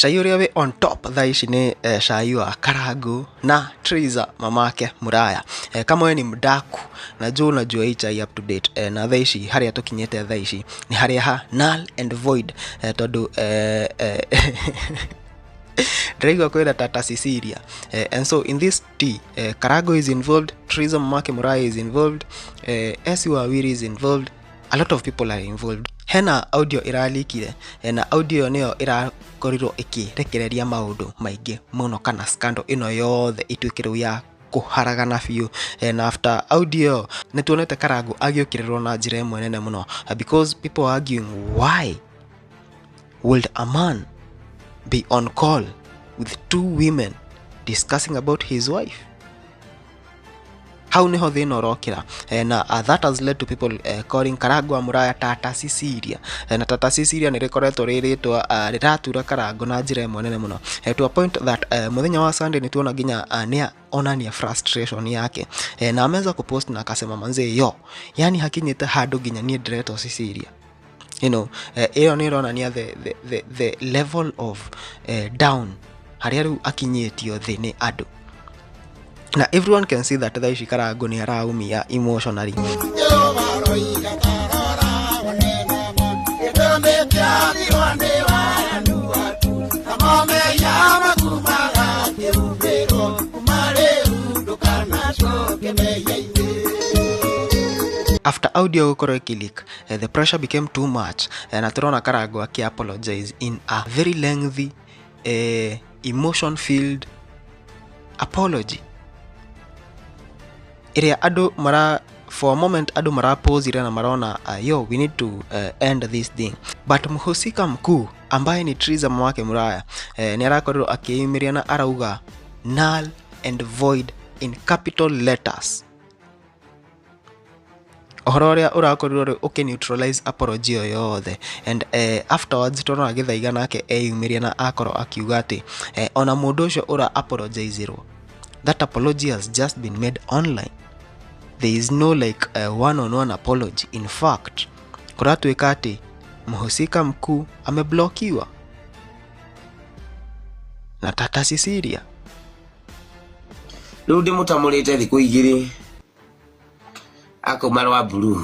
Cai ũrĩa wĩ on top thaa ici nĩ cai wa Karangu na Triza mamake Muraya. Kama we ni mdaku najua unajua hii chai up to date, na thaa ici harĩa tũkinyĩte thaa ici nĩ harĩa ha null and void, tondũ ndĩraigua kwĩra Tata Cecilia. And so in this tea, Karangu is involved, Triza mamake Muraya is involved, Esi Wawiri is involved, a lot of people are involved. Hena audio ĩralikire, na audio nĩyo ĩrakorirwo ĩkĩrekereria maũndũ maingĩ mũno kana scandal ĩno yothe ĩtuĩke rĩu ya kũharagana biũ. Na after audio nĩ tuonete Karangu agĩũkĩrĩrwo na njĩra ĩmwe nene mũno, because people are arguing, why would a man be on call with two women discussing about his wife? Hau niho thĩna ũrokĩra, na that has led to people calling Karangu wa Muraya Tata Cecilia, na Tata Cecilia nĩ rĩkoretwo rĩ rĩtwa rĩratura Karangu na njĩra ĩmwe nene mũno, to a point that mũthenya wa Sunday nĩ tuona nginya nĩ onania frustration yake, na ameweza kupost na akasema, "Manze yo, yani hakinyĩte handũ nginya niĩ ndĩretwo Cecilia." Ĩyo nĩ ĩronania the level of down harĩa rĩu akinyĩtio thĩ nĩ andũ, na everyone can see that thaa ici Karangu nĩ araumia emotionally. After audio gũkorwo ĩkĩleak, the pressure became too much, na tũrona Karangu akĩ apologize in a very lengthy, emotion filled apology ĩrĩa andũ mara, for a moment andũ marapozire na marona, yo, we need to end this thing. But mhusika mkuu ambaye ni Triza mamake Muraya, nĩ arakorirwo akĩyumĩria na arauga null and void in capital letters ũhoro ũrĩa ũrakorirwo rĩu ũkĩ-neutralize apology ĩyo yothe. And afterwards tũrona Gĩthaiga nake eyumĩria na akorwo akiuga atĩ ona mũndũ ũcio ũra apologizirwo, that apology has just been made online. There is no like one on one apology. In fact, kũratuĩka atĩ mhusika mkuu ameblokiwa na Tata Cecilia. Rĩu ndĩmũtamũrĩte thikũ 2 akauma rwa blue.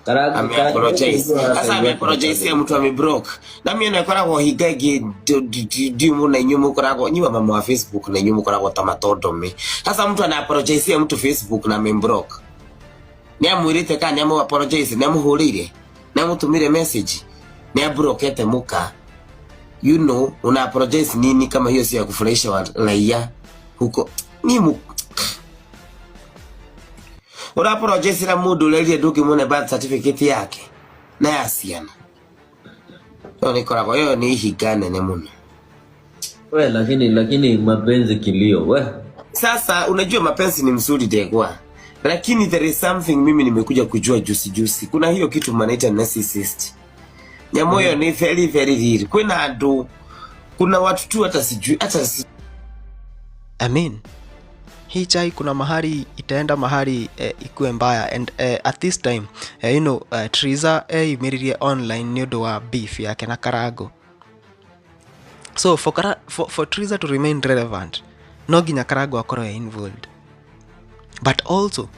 Karangu. Ame apologize sasa, ame apologize ya mtu ame block na mimi nakoragwo hinga ingĩ ndiu na inyuĩ mũkoragwo inyuĩ mama wa Facebook na inyuĩ mũkoragwo ta matondomi. Sasa mtu ana apologize ya mtu Facebook na ame block, nĩ amwĩrĩte kana nĩ amũ apologize, nĩ amũhũrĩire, nĩ amũtũmire message, nĩ abrokete mũka, una apologize nini kama hiyo sio ya kufurahisha wa raia huko? Ni mu ura apologize na mundu urerie ndũngĩmuone birth certificate yake na ya ciana. Ĩyo nĩ ĩkoragwo ĩyo nĩ ihinga nene mũno. We, lakini mapenzi kilio we. Sasa unajua mapenzi ni mzuri, Ndegwa, lakini there is something mimi nimekuja kujua juzi juzi. Kuna hiyo kitu manaita narcissist. Nyamũ ĩyo ni very very real. Kwĩna andũ, kuna watu tu hata sijui hata si I mean, hii chai kuna mahali itaenda mahali ikuwe mbaya. And at this time, Triza eyumĩririe online nĩ ũndũ wa beef yake na Karangu. So for Triza to remain relevant, no nginya Karangu akorwo e involved, but also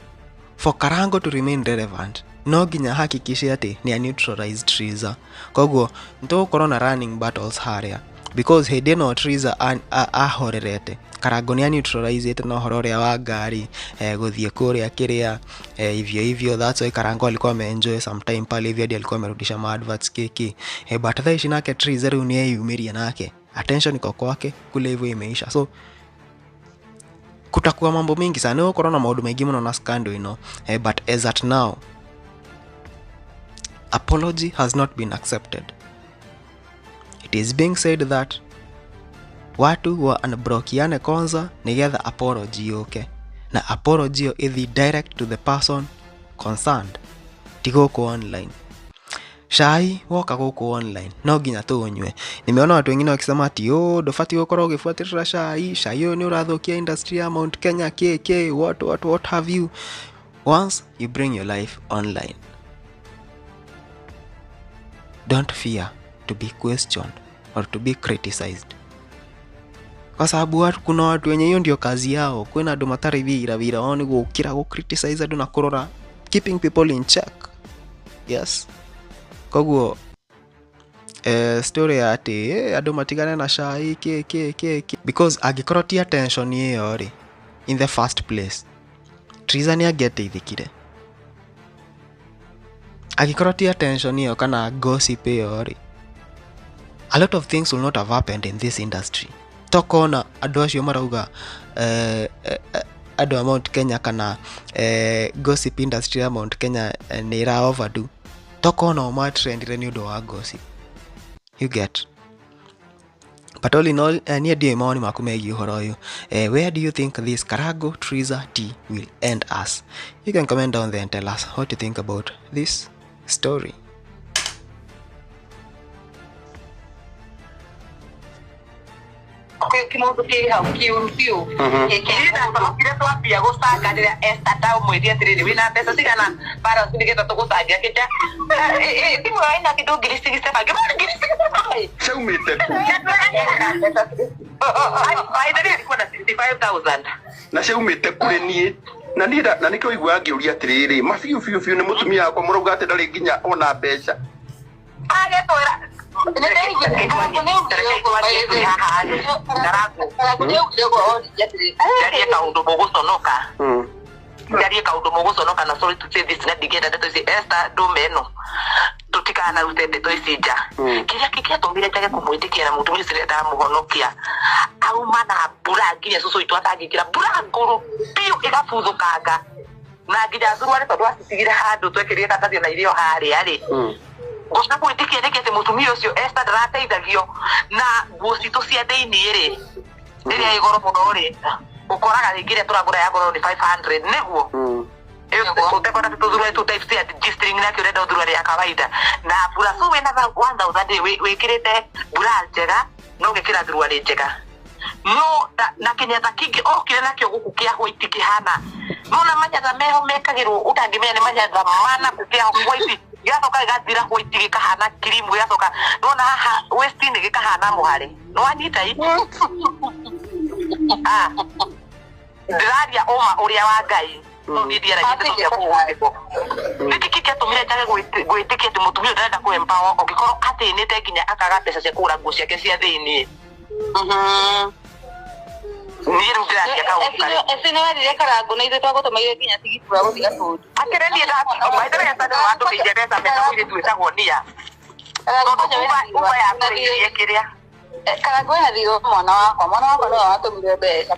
for Karangu to remain relevant, no nginya hakikishe atĩ nĩ neutralize Triza. Koguo nĩtũgũkorwo na running battles harĩa, because hĩndĩ ĩno Triza ahorerete, Karangu nĩ neutralizete na ũhoro ũrĩa wa ngari, gũthiĩ kũrĩa kĩrĩa, hivyo hivyo. That's why Karangu alikuwa ameenjoy some time pale hivi hadi alikuwa amerudisha ma adverts kk. But thaa ici nake Triza rĩu nĩ eyumĩria, nake attention iko kwake kule hivyo, imeisha. So kutakuwa mambo mingi sana, nĩ gũkorwo na maũndũ maingĩ mũno na scandal ĩno, but as at now apology has not been accepted. It is being said that watu wa unblokiane kwanza nigetha apology yũke, na apology ĩyo ĩthiĩ direct to the person concerned, ti gũkũ online. Cai woka gũkũ online no nginya tũũnyue. Nimeona watu wengine wakisema ati, "Oh, ndũbatiĩ gũkorwo ũgĩbuatĩrĩra cai, cai ũyũ nĩ ũrathũkia industry ya Mount Kenya kk what have you." Once you bring your life online, don't fear to be questioned. or to be criticized, kwa sababu watu, kuna watu wenye hiyo ndio kazi yao. Kwina andũ matarĩ wĩra, wĩra wao nĩ gũkĩra gũ criticize andũ na kũrora keeping people in check. Yes, koguo story ya atĩ andũ matigane na cai kĩ kĩ kĩ kĩ, because angĩkorwo ti attention ĩyo rĩ, in the first place Triza nĩ angĩateithĩkire. Angĩkorwo ti attention ĩyo kana gossip ĩyo rĩ, a lot of things will not have happened in this industry. Tokona andũ acio marauga andũ a Mount Kenya kana gossip industry ya Mount Kenya nĩ ĩra overdo. Tokona o matrendire nĩ ũndũ wa gossip, you get? But all in all, niĩ ndiũĩ mawoni maku megiĩ ũhoro ũyũ. Where do you think this Karangu Triza tea will end us? You can comment down there and tell us what you think about this story. Kĩmũndũ kĩ hau kĩũru biũ. Kĩrĩa twambia gũcanga rĩrĩa Esther ndamwĩrie atĩrĩrĩ, wĩna mbeca cigana balance nĩgetha tũgũcangia kĩnja thimũ ĩyo ĩna kĩndũ 6,000, ngĩmwĩra 6,000 Ciaumĩte kũ? By the way, alikuwa na 65,000. Na ciaumĩte kũrĩ niĩ na niĩ na nĩkĩo ũiguaga ngĩũria atĩrĩrĩ, ma biũ biũ biũ nĩ mũtumia wakwa mũrauga atĩ ndarĩ nginya ona mbeca? Agĩtwĩra njarie kaundu mũgũconoka, njarie kaundu mũgũconoka, na sorry to say this, na ndingĩenda ndeto ici. Esther, ndũme ĩno tũtikanarute ndeto ici nja. Kĩrĩa kĩatũmire njage kũmwĩtĩkia na mũtumia ũcio ndamũhonokia, auma na mbura nginya cũcũ witũ atangĩkĩra mbura ngũrũ biũ ĩgabuthũkanga na nginya thuruarĩ tondũ acitigire handũ twekĩrire katathi na irio harĩa rĩ. Ngũcoka gwĩtĩkia nĩkĩ atĩ mũtumia ũcio Esther ndarateithagio na nguo citũ cia thĩiniĩ rĩ, rĩrĩa ĩ goro mũno rĩ, ũkoraga rĩngĩ ĩrĩa tũragũra ya goro nĩ 500 nĩguo ũtekona tũthuruarĩ tũ type cia G-string, nake ũrenda thuruarĩ ya kawaida na mbura. So wĩna 1000 rĩ, wĩkĩrĩte mbura njega no ũgekĩra thuruarĩ njega no na kĩnyatha kĩngĩ okire nakĩo gũkũ kĩa white kĩhana nona manyatha meho mekagĩrwo ũtangĩmenya nĩ manyatha mana kũ kĩa white, gĩgacoka gĩgathira white gĩkahana cream, gĩgacoka nona haha waist-inĩ gĩkahana mũhare. Nĩwanyita i? Ah, ndĩraria ũma ũrĩa wa Ngai, no niĩ ndiaragia ndeto cia kũhũthĩrwo. Nĩkĩ kĩatũmire njage gwĩtĩkia atĩ mũtumia ũyũ ndarenda kũ empower ũngĩkorwo athĩnĩte nginya akaga mbeca cia kũgũra nguo ciake cia thĩiniĩ? Niĩ rĩu ndĩraria kaũndũ karĩa Eci nĩ werire Karangu na ithuĩ twagũtũmĩire nginya tigiti wa gũthiĩ Gatũndũ. Akĩrĩ niĩ maithe Esther nĩwe wandũmĩire mbeca meta mũirĩtu wĩtagwo Nia Karangu tondũ kwanja wĩna uba thirĩ yakũrĩirie kĩrĩa Karangu wĩna thirĩ wa mwana wakwa, mwana wakwa nĩwe watũmire mbeca.